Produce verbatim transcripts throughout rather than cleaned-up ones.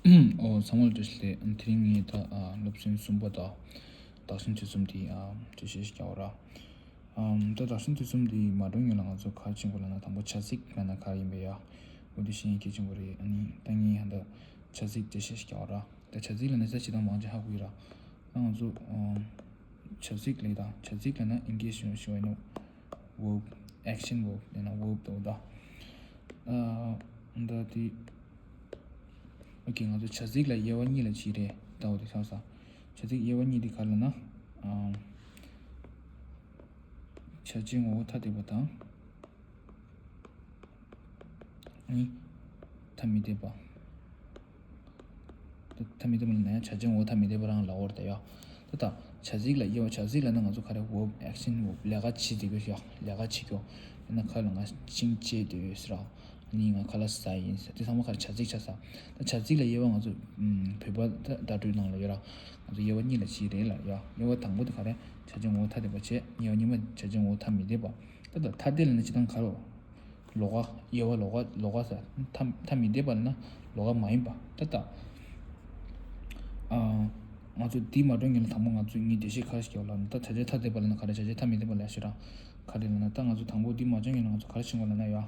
ཨོ་ཚང་མ་ལ་བཀྲ་ཤིས་བདེ་ལེགས། དེ་རིང་ངས་ད་ཨ་སློབ་ཚན་གསུམ་པ་དང་བདག་གཞན་དུས་གསུམ་དེ་ཨ་འགྲེལ་བཤད་ཞིག་རྒྱག་པ་ར། ཨམ་ད་བདག་གཞན་དུས་གསུམ་དེ་མ་འགྲོ་སྔོན་ལ་ང་ཚོ་ག་རེ་བྱེད་དགོས་ལབ་ན། དང་པོ་བྱ་ཚིག་ལབ་ན་ག་རེ་ཡིན་པས་ཡ། འོ་དེ་ཤེས་ཡོན་གལ་ཆེན་པོ་རེད། ཨ་ནི་ད་ངས་ཧ་ད་བྱ་ཚིག་འགྲེལ་བཤད་ཞིག་རྒྱག་པ་ར། ད་བྱ་ཚིག་ལབ་ན་ས་ཞེ་དྲག་མང་ཆེ་ཧ་གོ་གི་ར། ད་ང་ཚོ་ཨམ་བྱ་ཚིག་ལབ་ད། བྱ་ཚིག་ལབ་ན་ཨིན་ཇིའི་ཞུ་ཞུ་བ་ཡིན་ནོ། verb, action verb ལབ་ན་verb དོ་ད། ཨ་ད་དེ་ཨོ་ཁེ། ང་ཚོ་བྱ་ཚིག་ལ་དབྱེ་བ་གཉིས་ལ་ཕྱེ་རེད་ད། འོ་དེ་ཆགས་ས། བྱ་ཚིག་དབྱེ་བ་གཉིས་དེ་ག་རེ་ལབ་ན། ཨམ་བྱ་བྱེད་ངོ་བོ་ཐ་དད་པ་དང་། ཨ་ནི་ཐ་མི་དད་པ། ཐ་མི་དད་པ་ལབ་ན་ཡང་བྱ་བྱེད་ངོ་བོ་ཐ་མི་དད་པ་རང་ལབ་ཡོད་རེད་ད་ཡ། ད་ད་བྱ་ཚིག་ལ་དབྱེ་བ། བྱ་ཚིག་ལབ་ན་ང་ཚོ་ག་རེ། verb, action verb ལས་ཀ་བྱེད་བསྡད་རྒྱུ་ཡ། ལས་ཀ་བྱེད་རྒྱུ། ཡང་ན་ག་ལ་ང་ཤིང་བཅད་བསྡད་ཡོད་ཟེར་ར། ཨ་ནི་ང་ཁ་ལག་ཟ་ཡིན་ཟེར། དེ་ཚང་མ་ག་རེ། བྱ་ཚིག་ཆགས་ས། ད་བྱ་ཚིག་ལ་དབྱེ་བ་ང་ཚོ་ཨམ་བོད་པ་ད་བརྡ་སྤྲོད་ནང་ལ་ཡོད་ར། ང་ཚོ་དབྱེ་བ་གཉིས་ལ་ཕྱེ་རེད་ལབ་ཡ། དབྱེ་བ་དང་པོ་དེ་ག་རེ། བྱ་བྱེད་ངོ་བོ་ཐ་དད་པ་བྱས། དབྱེ་བ་གཉིས་པ་བྱ་བྱེད་ངོ་བོ་ཐ་མི་དད་པ། ད་ད་ཐ་དད་ལབ་ན་སྤྱིར་བཏང་ག་རེ། ལོགས་ཀ། དབྱེ་བ་ལོགས་ཀ། ལོགས་ཀ་ཟེར། ཐ་ཐ་མི་དད་པ་ལབ་ན་ལོགས་ཀ་མ་ཡིན་པ། ད་ད་ཨ་ང་ཚོ་འདི་མ་འགྲོ་སྔོན་ལ་དང་པོ་ང་ཚོས་ངས་འགྲེལ་བཤད་ག་རེ་ཞིག་རྒྱག་ལབ་ན། ད་བྱ་བྱེད་ཐ་དད་པ་ལབ་ན་ག་རེ། བྱ་བྱེད་ཐ་མི་དད་པ་ལབ་ཤོད་ར། ག་རེ་ལབ་ན་ད་ང་ཚོ་དང་པོ་འདི་མ་འགྲོ་སྔོན་ལ་ང་ཚོ་ག་རེ་ཤེས་དགོས་ལབ་ན་ཡ།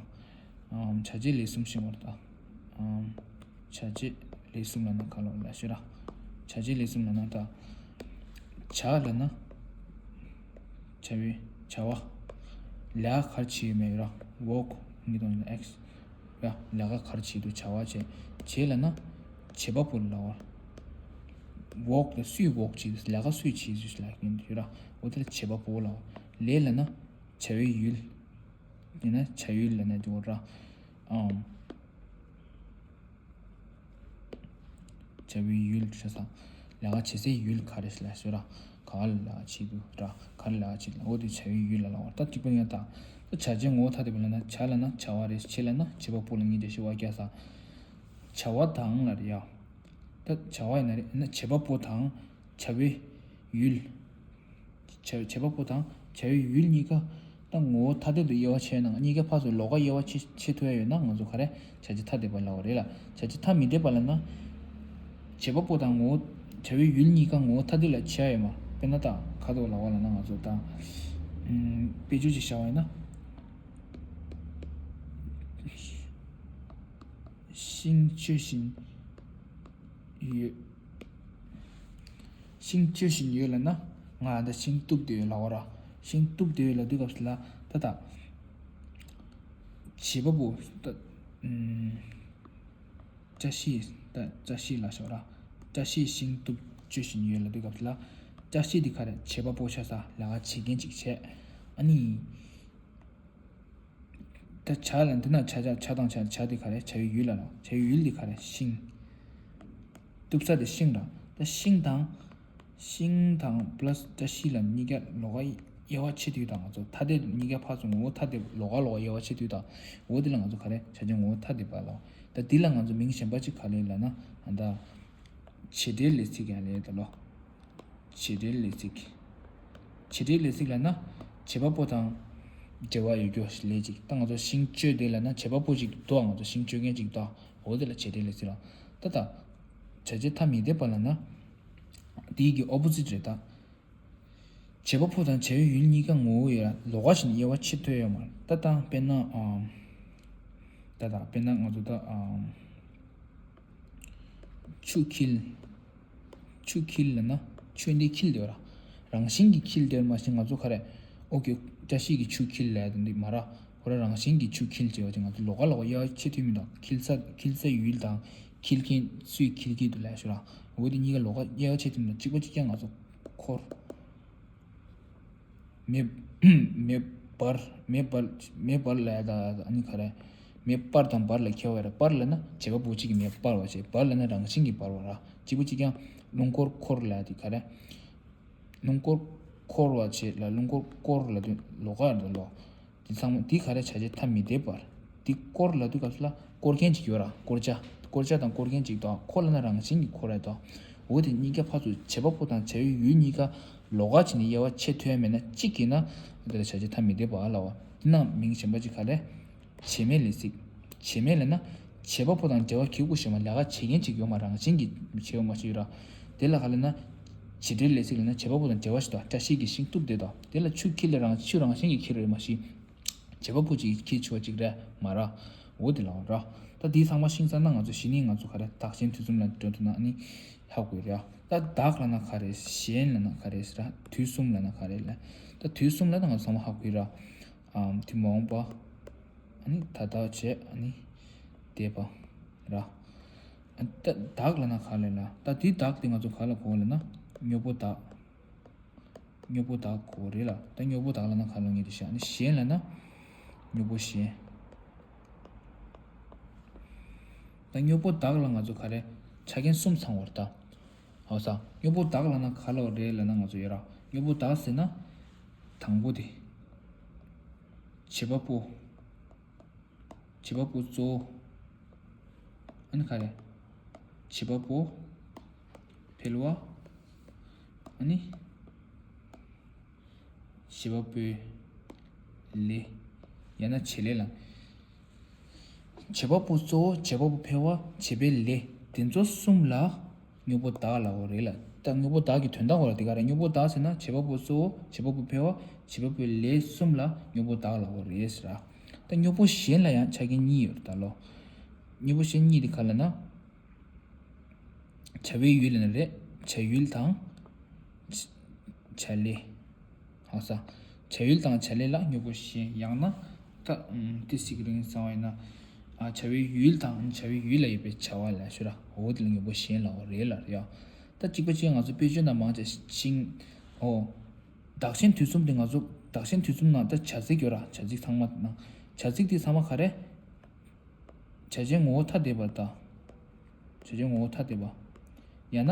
ཨམ་བྱ་བྱེད་ལས་གསུམ་ཤེས་དགོས་རེད་ད། ཨམ་བྱ་བྱེད་ལས་གསུམ་ལབ་ན་ག་ལབ་ལབ་ཤོད་ར། བྱ་བྱེད་ལས་གསུམ་ལབ་ན་ད། བྱ་ལབ་ན་བྱ་བའི་བྱ་བ། ལས་ཀ་ག་རེ་བྱེད་ཡོད་མེད་ར། work ངས་དང་ཡིན་ན་action ར། ལས་ཀ་ག་རེ་བྱེད་འདུག་བྱ་བ་བྱེད། བྱེད་ལབ་ན་བྱེད་པ་པོ་ལབ་པ། work ལ་སུས་work བྱེད། ལས་ཀ་སུས་བྱེད་ཟེར་ལབ་ཀྱི་ཡོད་ར། འོ་དེ་ལ་བྱེད་པ་པོ་ལབ་པ། ལས་ལབ་ན་བྱ་བའི་ཡུལ། ཡིན་ན་བྱ་ཡུལ་ལབ་ན་འགྲིག་གོ་ར། ཨམ། བྱ་བའི་ཡུལ་ཆ་ཚང་། ལས་ཀ་བྱེད་སའི་ཡུལ་ག་རེ་ལབ་ཟེར་ར། ག་ལ་ལས་ཀ་བྱེད་དུས་ར། ག་ལ་ལས་ཀ་བྱེད་ལ། འོ་དེ་བྱ་བའི་ཡུལ་ལ་ལབ་པ། ད་གཅིག་པ་ཡིན་ད། ད་བྱ་བྱེད་ངོ་བོ་ཐ་དད་པ་ལབ་ན་བྱ་ལབ་ན་བྱ་བ་རེད། བྱེད་ལབ་ན་བྱེད་པ་པོ་ལ་ངས་འགྲེལ་བཤད་བ་རྒྱག་ས། བྱ་བ་དང་ལབ་རེད་ཡ། ད་བྱ་བ་ཡིན་ན་རེད། ན་བྱེད་པ་པོ་དང་བྱ་བའི་ཡུལ། བྱ་བྱེད་པ་པོ་དང་བྱ་བའི་ཡུལ་གཉིས་ཀ་ད་ངོ་བོ་ཐ་དད་དུ་དབྱེ་བ་ཕྱེ་ན། གཉིས་ཀ་ཕར་ཚུར་ལོགས་ཀ་དབྱེ་བ་ཕྱེ་ཕྱེ་ཐུབ་ཡ་ཡོད་ན་ང་ཚོ་ག་རེ། བྱ་བྱེད་ཐ་དད་པ་ལབ་པ་རེད་ལ། བྱ་བྱེད་ཐ་མི་དད་པ་ལབ་ན། བྱེད་པ་པོ་དང་ངོ་བོ། བྱ་བའི་ཡུལ་གཉིས་ཀ་ངོ་བོ་ཐ་དད་ལ་ཕྱེ་ཡ་ཡོད་མ། དཔེར་ན་ད་ག་དུ་ལབ་པ་ལབ་ན་ང་ཚོ་ད་ཨམ་དཔེ་བརྗོད་ཅིག་བཞག་པ་ཡིན་ན། ཤིང་གཅོད་བཞིན་ཡོད། ཤིང་གཅོད་བཞིན་ཡོད་ལབ་ན། ང་ད་ཤིང་གཏུབ་བསྡད་ཡོད་ལབ་པ་ར། ཤིང་གཏུབ་བསྡད་ཡོད་ལབ་དུས་སྐབས་སུ་ལ་ད་ད། བྱེད་པ་པོ་ད། ཨམ། བཀྲ་ཤིས་ད་བཀྲ་ཤིས་ལབ་ཤོག་ར། བཀྲ་ཤིས་ཤིང་གཏུབ་གཅོད་བཞིན་ཡོད་ལབ་དུས་སྐབས་སུ་ལ། བཀྲ་ཤིས་དེ་ག་རེ། བྱེད་པ་པོ་ཆགས་ས། ལས་ཀ་བྱེད་མཁན་ཅིག་བྱས། ཨ་ནི། ད་བྱ་ལ་འདི་ན་བྱ་བྱ་བྱ་དང་བྱ། བྱ་དེ་ག་རེ། བྱ་བའི་ཡུལ་ལ་ལ། བྱ་བའི་ཡུལ་དེ་ག་རེ། ཤིང་། གཏུབ་ས་དེ་ཤིང་ར། ད་ཤིང་དང་། ཤིང་དང་པ་ལ་སི་བཀྲ་ཤིས་ལ་གཉིས་ཀ་ལོགས་ཀ་དབྱེ་བ་ཕྱེ་དུས་དང་། ང་ཚོ་ཐ་དད་གཉིས་ཀ་ཕར་ཚུར་ངོ་བོ་ཐ་དད་ལོགས་ཀ་ལོགས་ཀ་དབྱེ་བ་ཕྱེ་དུས་དང་། འོ་དེ་ལ་ང་ཚོ་ག་རེ། བྱ་བྱེད་ངོ་བོ་ཐ་དད་པ་ལབ། ད་འདི་ལ་ང་ཚོ་མིང་གཞན་པ་ཅིག་ག་རེ་ལབ་ན། ཨ་ད། བྱེད་འབྲེལ་ལས་ཚིག་ཡང་ལབ་ད་ལོ། བྱེད་འབྲེལ་ལས་ཚིག་བྱེད་འབྲེལ་ལས་ཚིག་ལབ་ན། བྱེད་པ་པོ་དང་འབྲེལ་བ་ཡོད་རྒྱུ་ལས་ཅིག་ད་ང་ཚོ་ཤིང་གཅོད་དེ་ལབ་ན་བྱེད་པ་པོ་ཅིག་འདུག་ང་ཚོ་ཤིང་གཅོད་མཁན་ཅིག་འདུག་འོ་དེ་ལ་བྱེད་འབྲེལ་ལས་ཚིག་ལབ། ད་ད། བྱ་བྱེད་ཐ་མི་དད་པ་ལབ་ན། དེའི་གི་ཨོ་པོ་ཟིཊ་རེད་ད། བྱེད་པ་པོ་དང་བྱ་བའི་ཡུལ་གཉིས་ཀ་ངོ་བོ་ཡོད་ལ་ལོགས་ཀ་བྱས་ནས་དབྱེ་བ་ཕྱེ་ཐུབ་ཡོད་མ་རེད། ད་ད་དཔེར་ན་ཨམ། ད་ད་དཔེར་ན་ང་ཚོ་ད་ཨམ། ཆུ་འཁྱིལ། ཆུ་འཁྱིལ་ལབ་ན་ཆུ་འདི་འཁྱིལ་བསྡད་ཡོད་ར། རང་བཞིན་གྱིས་འཁྱིལ་བསྡད་ཡོད་མ་གཞི་ང་ཚོ་ག་རེ། ཨོ་ཁེ། བཀྲ་ཤིས་ཀྱིས་ཆུ་འཁྱིལ་ལབ་ཡ་དེ་འདི་མ་ར། ཁོ་རང་རང་བཞིན་གྱིས་ཆུ་འཁྱིལ་བྱས་པ་ཅིག་ང་ཚོ་ལོགས་ཀ་ལོགས་ཀ་དབྱེ་བ་ཕྱེ་ཐུབ་མི་འདུག་འཁྱིལ་ས་འཁྱིལ་ས་ཡུལ་དང་འཁྱིལ་མཁན་སུས་འཁྱིལ་གྱི་འདུག་ལབ་ཤོད་ར། འོ་དེ་གཉིས་ཀ་ལོགས་ཀ་དབྱེ་བ་ཕྱེ་ཐུབ་མི་འདུག་གཅིག་པ་གཅིག་རྐྱང་ང་ཚོ་འཁོར། མེ་མེ་འབར། མེ་འབར། མེ་འབར་ལབ་ཡ་ད་ཨ་ནི་ག་རེ། མེ་སྤར་དང་འབར་ལ་ཁྱད་པར་རེད། སྤར་ལབ་ན་བྱེད་པ་པོ་གཅིག་གིས་མེ་སྤར་བ་བྱས། འབར་ལབ་ན་རང་བཞིན་གྱིས་འབར་བ་ར། གཅིག་པ་གཅིག་རྐྱང་། རླུང་འཁོར་འཁོར་ལབ་ཡ་དེ་ག་རེ། རླུང་འཁོར་འཁོར་བ་བྱས་ལ་རླུང་འཁོར་སྐོར་ལབ་དུས་ལོགས་ཀ་རེད་ལོ། དེ་ཚང་མ་དེ་ག་རེ། བྱ་བྱེད་ཐ་མི་དད་པ་རེད། དེ་སྐོར་ལབ་དུས་སྐབས་སུ་ལ་སྐོར་མཁན་ཅིག་ཡོད་ར། སྐོར་བྱ། སྐོར་བྱ་དང་སྐོར་མཁན་ཅིག་དང་། འཁོར་ལབ་ན་རང་བཞིན་གྱིས་འཁོར་རེད་དོ། འོ་དེ་གཉིས་ཀ་ཕར་ཚུར་བྱེད་པ་པོ་དང་བྱ་བའི་ཡུལ་གཉིས་ཀ་ལོགས་ཀ་བྱས་ནས་དབྱེ་བ་ཕྱེ་ཐུབ་ཡ་མེད་ན་གཅིག་ཡིན་ན། དེ་ལ་བྱ་བྱེད་ཐ་མི་དད་པ་ལབ་པ། དེ་ན་མིང་གཞན་པ་ཅིག་ག་རེ། བྱེད་མེད་ལས་ཚིག་བྱེད་མེད་ལབ་ན་ བྱེད་པ་པོ་དང་འབྲེལ་བ་གྱིས་དགོས་ཤེས་མ། ལས་ཀ་བྱེད་མཁན་ཅིག་ཡོད་མ། རང་བཞིན་གྱིས་བྱེད་ཡོད་མ་ཞིག་ཡོད་ར། དེ་ལ་ག་ལབ་ན། བྱེད་འབྲེལ་ལས་ཚིག་ལབ་ན་བྱེད་པ་པོ་དང་འབྲེལ་བ་ཞིག་དང་བཀྲ་ཤིས་ཀྱི་ཤིང་གཏུབ་དེ་དང་། དེ་ལ་ཆུ་ཁྱེར་ལ་རང་ཆུ་རང་བཞིན་གྱིས་ཁྱེར་ཡོད་མ་ཞིག་བྱེད་པ་པོ་ཅིག་ཁྱེར་ཆུ་བ་ཅིག་རེད་མ་ར། འོ་དེ་ལ་འོ་ར། ད་དེའི་ཚང་མ་ཤིང་ས་ན་ང་ཚོ་གཞི་ནས་ང་ཚོ་ག་རེ་བདག་ཆེན་དུས་གསུམ་ལ་འགྲོ་ཐུབ་ན་ཨ་ནི་ཧ་གོ་རེད་ཡ། ད་བདག་ལབ་ན་ག་རེ། གཞན་ལབ་ན་ག་རེ་ཟེར་ར། དུས་གསུམ་ལབ་ན་ག་རེ་ལ། ད་དུས་གསུམ་ལ་ད་ང་ཚོ་ཚང་མ་ཧ་གོ་ར། ཨམ་དུས་མ་འོངས་པ། ཨ་ནི་ད་ལྟ་བྱས་ཨ་ནི་འདས་པ་ར། ཨ་ད་བདག་ལབ་ན་ག་ལ་ལ། ད་དེ་བདག་དེ་ང་ཚོ་ག་ལ་གོ་ལབ་ན་དངོས་པོ་བདག་དངོས་པོ་བདག་གོ་རེད་ལ། ད་དངོས་པོ་བདག་ལབ་ན་ག་ལ་ངེས་དེ་བྱ། ཨ་ནི་གཞན་ལབ་ན་དངོས་པོ་གཞན། ད་དངོས་པོ་བདག་ལ་ང་ཚོ་ག་རེ་ཆ་རྐྱེན་གསུམ་ཚང་བར་ད། ཧ་གོ་སོང་། དངོས་པོ་བདག་ལབ་ན་ག་ལ་རེད་ལབ་ན་ང་ཚོ་ཡོད་ར། དངོས་པོ་བདག་ཟེར་ན། དང་པོ་དེ། བྱེད་པ་པོ། བྱེད་པ་པོ་གཙོ་བོ། ཨ་ནི་ག་རེ། བྱེད་པ་པོ། འཕེལ་བ། ཨ་ནི། བྱེད་པ་པོའི་ལས། ཡང་ན་བྱེད་ལས་ལ། བྱེད་པ་པོ་གཙོ་བོ། བྱེད་པ་པོ་འཕེལ་བ། བྱེད་པའི་ལས། དེ་ཚོ་གསུམ་ལ་དངོས་པོ་བདག་ལབ་དགོས་རེད་ལ། ད་དངོས་པོ་བདག་གི་དོན་དག་གོ་ར་དེ་ག་རེ། དངོས་པོ་བདག་ཟེར་ན་བྱེད་པ་པོ་གཙོ་བོ། བྱེད་པ་པོ་འཕེལ་བ། བྱེད་པ་པོའི་ལས་གསུམ་ལ་དངོས་པོ་བདག་ལབ་དགོས་རེད་ཟེར་ར། ད་དངོས་པོ་གཞན་ལ་ཡང་ཆ་རྐྱེན་གཉིས་ཡོད་རེད་ད་ལོ། དངོས་པོ་གཞན་གཉིས་དེ་ག་ལབ་ན། བྱ་བའི་ཡུལ་ལབ་ན་རེད། བྱ་ཡུལ་དང་། བྱ་ལས། ཧ་གོ་སོང་། བྱ་ཡུལ་དང་བྱ་ལས་ལ་དངོས་པོ་གཞན། ཡང་ན་ད་ཏི་སིག་རིང་བསམ་བ་ཡིན་ན། ཨ་བྱ་བའི་ཡུལ་དང་བྱ་བའི་ཡུལ་ལ་ཡོད་པའི་བྱ་བ་ལ་ཞུ་ར། འོ་དེ་ལ་དངོས་པོ་གཞན་ལབ་པ་རེད་ལ་རེད་ཡ། ད་གཅིག་པ་གཅིག་ང་ཚོ་དཔེ་བརྗོད་ནང་མང་ཆེ་ཤིང་། འོ། བདག་གཞན་དུས་གསུམ་དེ་ང་ཚོ་བདག་གཞན་དུས་གསུམ་ནང་ད་བྱ་ཚིག་ཡོད་ར། བྱ་ཚིག་ཚང་མ་ནང་། བྱ་ཚིག་དེ་ཚང་མ་ག་རེ། བྱ་བྱེད་ངོ་བོ་ཐ་དད་པ་དང་། བྱ་བྱེད་ངོ་བོ་ཐ་དད་པ། ཡང་ན།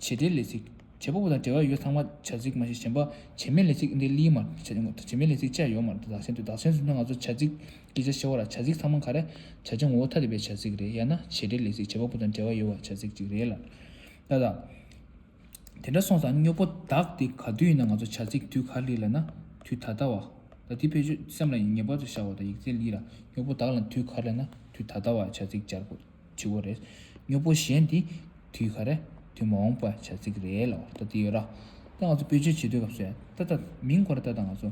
བྱེད་འབྲེལ་ལས་ཚིག་བྱེད་པ་པོ་དང་འབྲེལ་བ་ཡོད་ཚང་མ་བྱ་ཚིག་མ་ཤེས་གཞན་པ་བྱེད་མེད་ལས་ཚིག་འདི་ལི་མ། བྱ་བྱེད་མེད་ལས་ཚིག་བཅའ་ཡོད་མ་རེད། བདག་གཞན་དུ། བདག་གཞན་དུ་ན་ང་ཚོ་བྱ་ཚིག་སྐད་ཆ་བཤད་པ་ར། བྱ་ཚིག་ཚང་མ་ག་རེ། བྱ་བྱེད་ངོ་བོ་ཐ་དད་པའི་བྱ་ཚིག་རེད། ཡང་ན་བྱེད་འབྲེལ་ལས་ཚིག་བྱེད་པ་པོ་དང་འབྲེལ་བ་ཡོད་པ་བྱ་ཚིག་ཅིག་རེད་ལ། ད་ད། དེ་འདྲ་སོང་ཙང་དངོས་པོ་བདག་དེ་ག་དུས་ཡིན་ན་ང་ཚོ་བྱ་ཚིག་དུས་ག་རེ་ལབ་ན་དུས་ད་ལྟ་བ། ད་དེ་ཕལ་ཆེར་སེམས་ལ་ངེས་པར་དུ་ཤར་བ་དང་ཡིག་ཚད་ལི་ལ་དངོས་པོ་བདག་ལ་དུས་ག་རེ་ལབ་ན་དུས་ད་ལྟ་བ་བྱ་ཚིག་སྦྱར་དགོས་བྱེད་དགོས་རེད། དངོས་པོ་གཞན་དེ་དུས་ག་རེ། དུས་མ་འོངས་པ་བྱ་ཚིག་རེད་ལབ་པ་ད་དེ་ཡོད་ར། ད་ང་ཚོ་བེད་སྤྱོད་བྱེད་དུས་སྐབས་སུ་ད་ལྟ་མིང་ཁོ་ར་ད་ལྟ་ང་ཚོ་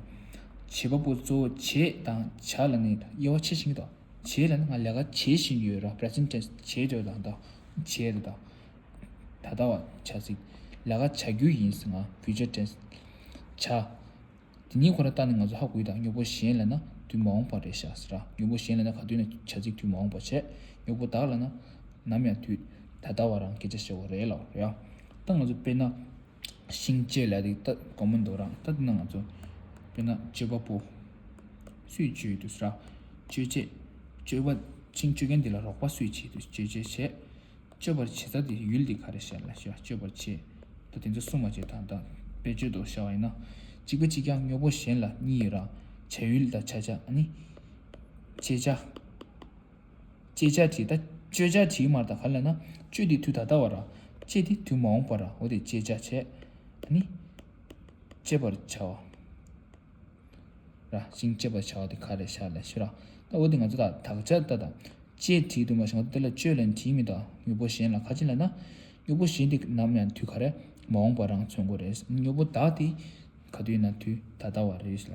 བྱེད་པ་པོ་གཙོ་བོ་བྱེད་དང་བྱ་ལ་ནི་དབྱེ་བ་ཕྱེ་ཤེས་ཀྱི་འདུག་བྱེད་ལ་ནི་ང་ལས་ཀ་བྱེད་བཞིན་ཡོད་ར། པི་རེ་ཛེན་ཊི་ཊེན་སི་བྱེད་འདོད་དང་ད་བྱེད་རེད་ད། ད་ལྟ་བ་བྱ་ཚིག་ལས་ཀ་བྱ་རྒྱུ་ཡིན་ཟེར་ང་ཕིའུ་ཅར་ཊེན་སི། བྱ། དེ་གཉིས་ཁོ་ར་ལྟ་ནས་ང་ཚོ་ཧ་གོ་ཡི་དང་དངོས་པོ་གཞན་ལབ་ན་དུས་མ་འོངས་པ་རེད་ཤག་ཟེར་ར། དངོས་པོ་གཞན་ལབ་ན་ག་དུས་ནས་བྱ་ཚིག་དུས་མ་འོངས་པ་བྱས། དངོས་པོ་བདག་ལབ་ན་ནམ་ཡང་དུས་ད་ལྟ་བ་རང་སྐད་ཆ་བཤད་པ་རེད་ལབ་རེད་ཡ། ད་ང་ཚོ་དཔེར་ན། ཤིང་གཅོད་ལབ་དེ་ད་དགོངས་མི་འདུག་རང་ད་དེ་ན་ང་ཚོ། དཔེར་ན་གཅོད་པ་པོ། སུས་གཅོད་འདུག་ཟེར་ར། གཅོད་བྱེད། གཅོད་པ། ཤིང་གཅོད་མཁན་དེ་ལ་རོགས་པ་སུས་བྱེད་འདུག་གཅོད་བྱེད་བྱེད། གཅོད་པར་བྱེད་ས་དེ་ཡུལ་དེ་ག་རེ་བྱས་ལ་ཞུ་བ་གཅོད་པར་བྱེད། ད་དེ་ཚོ་གསུངས་པ་བྱེད་དང་ད་དཔེ་བརྗོད་དུ་བྱ་བ་ཡིན་ན། གཅིག་པ་གཅིག་རྐྱང་དངོས་པོ་གཞན་ལ་གཉིས་ཡོད་ར། བྱ་ཡུལ་དང་བྱ་བྱ་ཨ་ནི། བྱེད་བྱ། བྱེད་བྱ་བྲིས་ད་གཅོད་བྱ་བྲིས་མ་རེད་ད་ག་ལབ་ན་གཅོད་དེ་དུས་ད་ལྟ་བ་ར། བྱེད་དེ་དུས་མ་འོངས་པ་ར། འོ་དེ་བྱེད་བྱ་བྱེད། ཨ་ནི། གཅོད་པར་བྱ་བ། ར། ཤིང་གཅོད་པར་བྱ་བ་དེ་ག་རེ་ཤར་ལ་ཞུ་ར། ད་འོ་དེ་ང་ཚོ་ད་དག་ཆ་ད་ད། གཅོད་བྲིས་འདུག་མ་ཤེས་ང་ཚོ་དེ་ལ་གཅོད་ལ་བྲིས་མི་ད་དངོས་པོ་གཞན་ལ་ག་ཅི་ལབ་ན། དངོས་པོ་གཞན་དེ་ནམ་ཡང་དུས་ག་རེ་མ་འོངས་པ་རང་མཚོན་དགོས་རེད། དངོས་པོ་བདག་དེ་ག་དུས་ན་དུས་ད་ལྟ་བ་རེད་ལ་